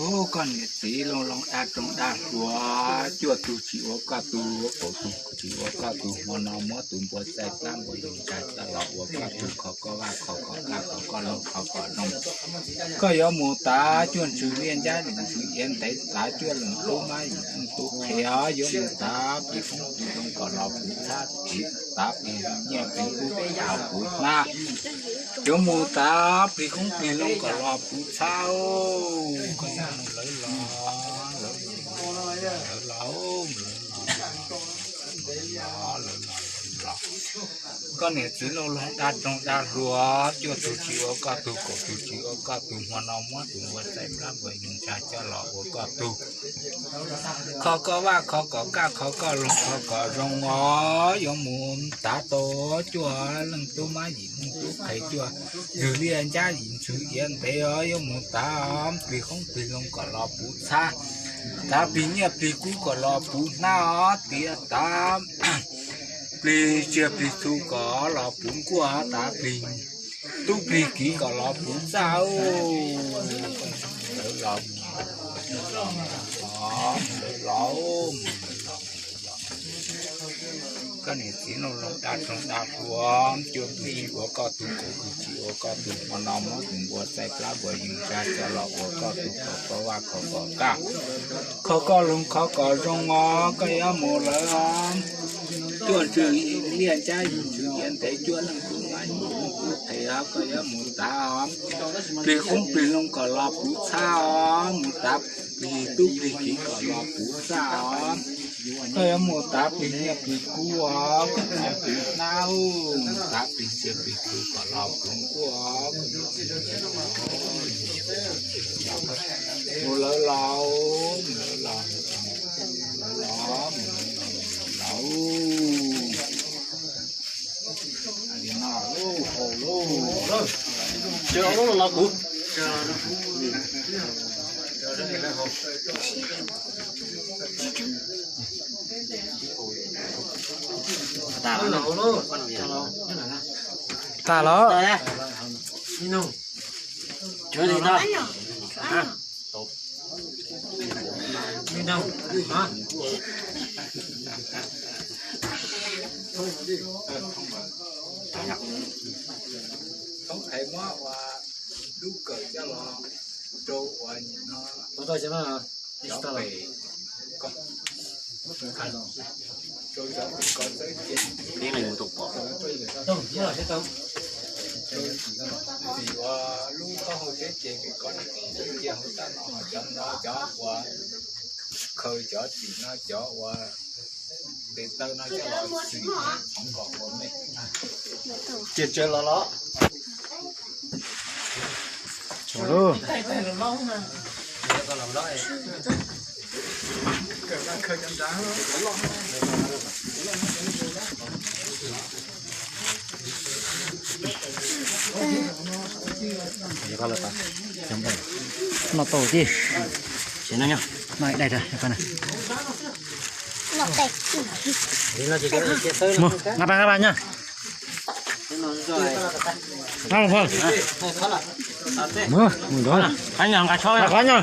Ub, koj niam txiv loo loo dab roog dab hluas, cuaj tug tsis ua koj tug, kaum tug tsis ua koj tug, hmo no muab tus npua txaij plab npua yug ntsa coj los ua koj tug, kho koj vaj kho kom kaj, kho koj loog kho kom zoo. Koj yuav mus tav cuaj ntswg liaj ncab, ntswg iav ntev, tav cuaj leej tub mab yim leej tub qhe, yuav mus tav plig qoob plig loo kom los puv txhab, tav plig nyiaj plig kub kom los puv hnab, yuav mus tav plig qoob plig loo kom los puv txhab. Koj yuav mus lawv los, lawv los, lawv los, lawv los, lawv los, lawv los. Koj niam txiv loo loo dab roog dab hluas, cuaj tug tsis ua koj tug, kaum tug tsis ua koj tug, hmo no muab tus npua txaij plab npua yug ntsa coj los ua koj tug, kho koj vaj kho kom kaj, kho koj loog kho kom zoo os. Yuav mus tav tau cuaj leej tub mab yim leej tub qhe, cuaj ntswg liaj ncab, yim ntswg iav ntev os, yuav mus tav plig qoob plig loo kom los puv txhab, tav plig nyiaj plig kub kom los puv hnab os, tiav tav plig tsiaj plig txhu kom los puv nkuaj, tav plig tub plig kiv kom los puv txaj. Lawv los, lawv los, lawv los. Koj niam txiv loo loo dab roog dab hluas, cuaj tug tsis ua koj tug, kaum tug tsis ua koj tug, hmo no muab tus npua txaij plab npua yug ntsa coj los ua koj tug, kho koj vaj kho kom kaj, kho koj loog kho kom zoo os. Koj yuav mus lawv os, cuaj ntswg liaj ncab, yim ntswg iav ntev, cuaj leej tub mab yim leej tub qhe os. Koj yuav mus tav os, plig qoob plig loo kom los puv txhab os, mus tav plig tub plig kiv kom los puv txaj os. Koj yuav mus tav plig nyiaj plig kub os, kom los puv hnab, mus tav plig tsiaj plig txhu kom los puv nkuaj. Mus lawv los, mus lawv los, lawv los, mus lawv los. Tas los. Thoob qhe muab ua lub kawm coj los rau ua no, cov pem, rau cov pem ko txawb ces, txim ua lub taub hau txawb ces pem ko txawb ces hauv tag no cov no cov uas khaws cov txim no cov uas tes taw no coj los txim qhov kom ua me. Ces tsaws los los. No tau tij. No dai rau. Mus nqa paj, nqa paj nyob. Mus, mus nrog. Qab nyob, nqa tshob nyob.